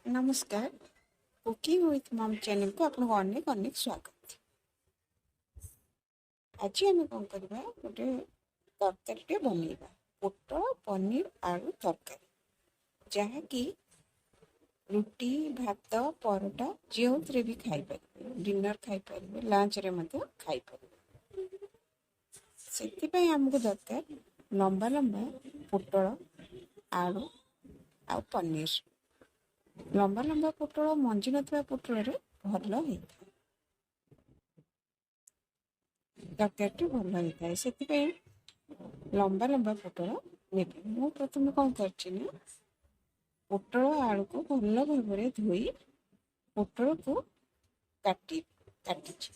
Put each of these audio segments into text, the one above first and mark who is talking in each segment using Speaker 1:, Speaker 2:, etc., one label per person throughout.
Speaker 1: ନମସ୍କାର, cooking with mom ଚ୍ୟାନେଲକୁ ଆପଣଙ୍କୁ ଅନେକ ଅନେକ ସ୍ୱାଗତ। ଆଜି ଆମେ କ'ଣ କରିବା? ଗୋଟେ ତରକାରୀଟେ ବନେଇବା, ପୋଟଳ ପନିର ଆଳୁ ତରକାରୀ, ଯାହାକି ରୁଟି, ଭାତ, ପରଟା ଯେଉଁଥିରେ ବି ଖାଇପାରିବେ। ଡିନର ଖାଇପାରିବେ, ଲଞ୍ଚରେ ମଧ୍ୟ ଖାଇପାରିବେ। ସେଥିପାଇଁ ଆମକୁ ଦରକାର ଲମ୍ବା ଲମ୍ବା ପୋଟଳ, ଆଳୁ ଆଉ ପନିର। ଲମ୍ବା ଲମ୍ବା ପୋଟଳ, ମଞ୍ଜି ନଥିବା ପୋଟଳରେ ଭଲ ହେଇଥାଏ, ତରକାରୀଟି ଭଲ ହେଇଥାଏ। ସେଥିପାଇଁ ଲମ୍ବା ଲମ୍ବା ପୋଟଳ ନେବେ। ମୁଁ ପ୍ରଥମେ କ'ଣ କରିଛି ନା, ପୋଟଳ ଆଳୁକୁ ଭଲ ଭାବରେ ଧୋଇ ପୋଟଳକୁ କାଟିଛି।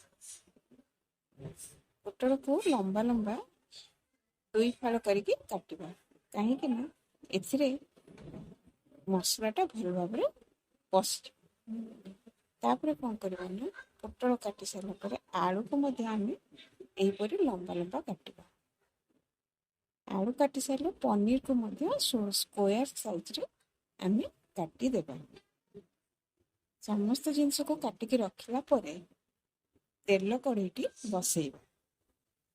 Speaker 1: ପୋଟଳକୁ ଲମ୍ବା ଲମ୍ବା ଦୁଇ ଫାଳ କରିକି କାଟିବା, କାହିଁକି ନା ଏଥିରେ ମସଲାଟା ଭଲ ଭାବରେ ପଶିଯିବ। ତାପରେ କ'ଣ କରିବା ନା, ପୋଟଳ କାଟି ସାରିଲା ପରେ ଆଳୁକୁ ମଧ୍ୟ ଆମେ ଏହିପରି ଲମ୍ବା ଲମ୍ବା କାଟିବା। ଆଳୁ କାଟି ସାରିଲେ ପନିରକୁ ମଧ୍ୟ ସ୍କୋୟାର ସାଇଜରେ ଆମେ କାଟିଦେବା। ସମସ୍ତ ଜିନିଷକୁ କାଟିକି ରଖିଲା ପରେ ତେଲ କଢ଼େଇଟି ବସେଇବା।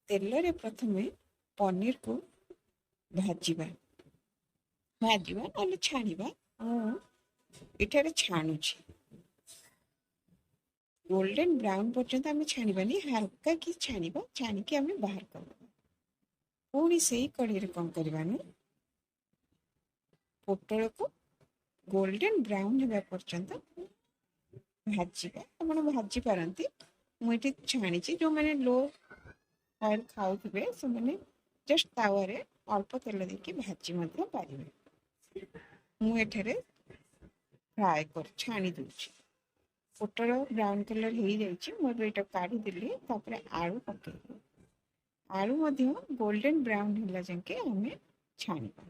Speaker 1: ତେଲରେ ପ୍ରଥମେ ପନିରକୁ ଭାଜିବା, ଭାଜିବା ନହେଲେ ଛାଣିବା। ମୁଁ ଏଠାରେ ଛାଣୁଛି। ଗୋଲ୍ଡେନ୍ ବ୍ରାଉନ୍ ପର୍ଯ୍ୟନ୍ତ ଆମେ ଛାଣିବାନି, ହାଲକା କି ଛାଣିବା। ଛାଣିକି ଆମେ ବାହାର କରିଦେବା। ପୁଣି ସେଇ କଢ଼େଇରେ କ'ଣ କରିବା ନା, ପୋଟଳକୁ ଗୋଲ୍ଡେନ୍ ବ୍ରାଉନ୍ ହେବା ପର୍ଯ୍ୟନ୍ତ ଭାଜିବା। ଆପଣ ଭାଜି ପାରନ୍ତି, ମୁଁ ଏଠି ଛାଣିଛି। ଯେଉଁମାନେ ଲୋ ଅଏଲ୍ ଖାଉଥିବେ, ସେମାନେ ଜଷ୍ଟ ତାୱାରେ ଅଳ୍ପ ତେଲ ଦେଇକି ଭାଜି ମଧ୍ୟ ପାରିବେ। ମୁଁ ଏଠାରେ ଫ୍ରାଏ କରି ଛାଣି ଦେଉଛି। ପୋଟଳ ବ୍ରାଉନ୍ କଲର୍ ହେଇଯାଇଛି, ମୁଁ ଏବେ ଏଇଟା କାଢ଼ିଦେଲି। ତାପରେ ଆଳୁ ପକେଇବି। ଆଳୁ ମଧ୍ୟ ଗୋଲ୍ଡେନ୍ ବ୍ରାଉନ୍ ହେଲା ଯାକେ ଆମେ ଛାଣିବା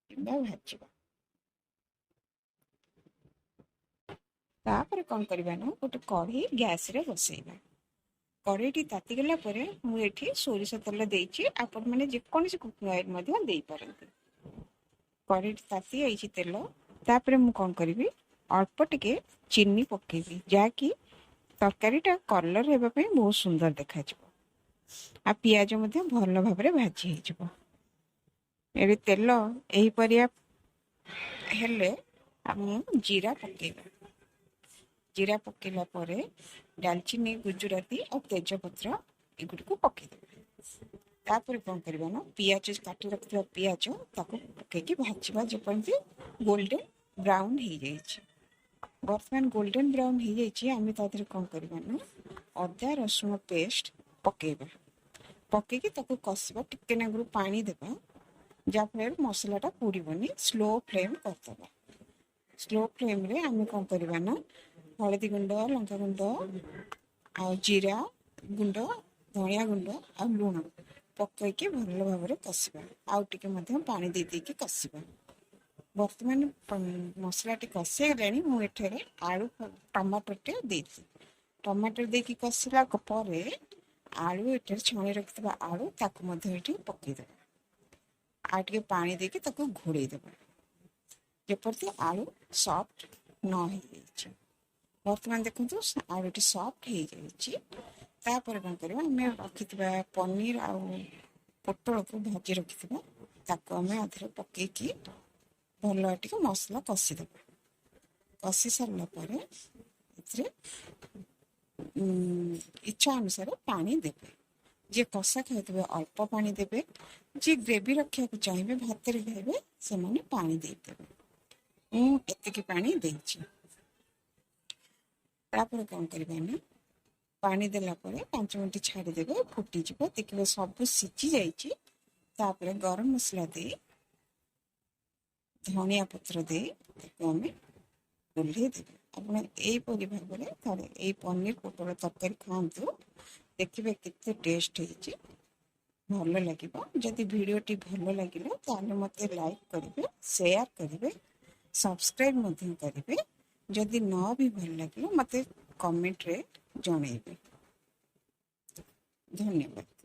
Speaker 1: କିମ୍ବା ଭାଜିବା। ତାପରେ କ'ଣ କରିବା ନା, ଗୋଟେ କଢ଼େଇ ଗ୍ୟାସ୍ରେ ବସେଇବା। କଢ଼େଇଟି ତାତିଗଲା ପରେ ମୁଁ ଏଠି ସୋରିଷ ତେଲ ଦେଇଛି, ଆପଣମାନେ ଯେକୌଣସି କୁକିଂ ଅଏଲ୍ ମଧ୍ୟ ଦେଇପାରନ୍ତି। କଢ଼େଇଟି ତାତି ଯାଇଛି ତେଲ। ତାପରେ ମୁଁ କ'ଣ କରିବି? ଅଳ୍ପ ଟିକେ ଚିନି ପକେଇବି, ଯାହାକି ତରକାରୀଟା କଲର୍ ହେବା ପାଇଁ ବହୁତ ସୁନ୍ଦର ଦେଖାଯିବ ଆଉ ପିଆଜ ମଧ୍ୟ ଭଲ ଭାବରେ ଭାଜି ହେଇଯିବ। ଏବେ ତେଲ ଏହିପରିଆ ହେଲେ ମୁଁ ଜିରା ପକେଇବା। ଜିରା ପକେଇଲା ପରେ ଡାଲଚିନି, ଗୁଜୁରାତି ଆଉ ତେଜପତ୍ର ଏଗୁଡ଼ିକୁ ପକେଇଦେବା। ତାପରେ କ'ଣ କରିବା ନା, ପିଆଜ, କାଟି ରଖିଥିବା ପିଆଜ ତାକୁ ପକେଇକି ଭାଜିବା, ଯେପର୍ଯ୍ୟନ୍ତ ଗୋଲ୍ଡେନ୍ ବ୍ରାଉନ୍ ହେଇଯାଇଛି। ବର୍ତ୍ତମାନ ଗୋଲ୍ଡେନ୍ ବ୍ରାଉନ୍ ହେଇଯାଇଛି। ଆମେ ତା ଦେହରେ କ'ଣ କରିବା ନା, ଅଦା ରସୁଣ ପେଷ୍ଟ ପକେଇବା। ପକେଇକି ତାକୁ କଷିବା। ଟିକେ ନାଗୁରୁ ପାଣି ଦେବା, ଯାହାଫଳରେ ମସଲାଟା ପୋଡ଼ିବନି। ସ୍ଲୋ ଫ୍ଲେମ୍ କରିଦେବା। ସ୍ଲୋ ଫ୍ଲେମ୍ରେ ଆମେ କ'ଣ କରିବା ନା, ହଳଦୀ ଗୁଣ୍ଡ, ଲଙ୍କା ଗୁଣ୍ଡ ଆଉ ଜିରା ଗୁଣ୍ଡ, ଧନିଆ ଗୁଣ୍ଡ ଆଉ ଲୁଣ ପକାଇକି ଭଲ ଭାବରେ କଷିବା। ଆଉ ଟିକେ ମଧ୍ୟ ପାଣି ଦେଇ ଦେଇକି କଷିବା। ବର୍ତ୍ତମାନ ମସଲାଟି କଷି ହେଇଗଲାଣି। ମୁଁ ଏଠାରେ ଆଳୁ ଟମାଟୋଟେ ଦେଇଛି। ଟମାଟୋ ଦେଇକି କଷିଲା ପରେ ଆଳୁ, ଏଠାରେ ଛାଣି ରଖିଥିବା ଆଳୁ, ତାକୁ ମଧ୍ୟ ଏଠି ପକେଇଦେବା। ଆଉ ଟିକେ ପାଣି ଦେଇକି ତାକୁ ଘୋଡ଼େଇ ଦେବା, ଯେପରିକି ଆଳୁ ସଫ୍ଟ ନ ହେଇଯାଇଛି। ବର୍ତ୍ତମାନ ଦେଖନ୍ତୁ, ଆଳୁଟି ସଫ୍ଟ ହେଇଯାଇଛି। ତାପରେ କ'ଣ କରିବା? ଆମେ ରଖିଥିବା ପନିର ଆଉ ପୋଟଳକୁ ଭାଜି ରଖିଥିବା, ତାକୁ ଆମେ ଆଧିରେ ପକେଇକି ଭଲ ଟିକେ ମସଲା କଷିଦେବା। କଷି ସାରିଲା ପରେ ଏଥିରେ ଇଚ୍ଛା ଅନୁସାରେ ପାଣି ଦେବେ। ଯିଏ କଷା ଖାଉଥିବେ ଅଳ୍ପ ପାଣି ଦେବେ, ଯିଏ ଗ୍ରେଭି ରଖିବାକୁ ଚାହିଁବେ, ଭାତରେ ଖାଇବେ, ସେମାନେ ପାଣି ଦେଇଦେବେ। ମୁଁ ଏତିକି ପାଣି ଦେଇଛି। ତାପରେ କ'ଣ କରିବା ନା, ପାଣି ଦେଲା ପରେ 5 ମିନିଟ୍ ଛାଡ଼ିଦେବେ, ଫୁଟିଯିବ। ଦେଖିବେ ସବୁ ସିଝି ଯାଇଛି। ତାପରେ ଗରମ ମସଲା ଦେଇ, ଧନିଆ ପତ୍ର ଦେଇ ତାକୁ ଆମେ ଓହ୍ଲେଇ ଦେବେ। ଆପଣ ଏଇପରି ଭାବରେ ଥରେ ଏଇ ପନିର ପୋଟଳ ତରକାରୀ ଖାଆନ୍ତୁ, ଦେଖିବେ କେତେ ଟେଷ୍ଟ ହେଇଛି, ଭଲ ଲାଗିବ। ଯଦି ଭିଡ଼ିଓଟି ଭଲ ଲାଗିଲା, ତାହେଲେ ମୋତେ ଲାଇକ୍ କରିବେ, ସେୟାର କରିବେ, ସବସ୍କ୍ରାଇବ୍ ମଧ୍ୟ କରିବେ। ଯଦି ନ ବି ଭଲ ଲାଗିଲା, ମୋତେ କମେଣ୍ଟରେ ଜଣେଇବେ। ଧନ୍ୟବାଦ।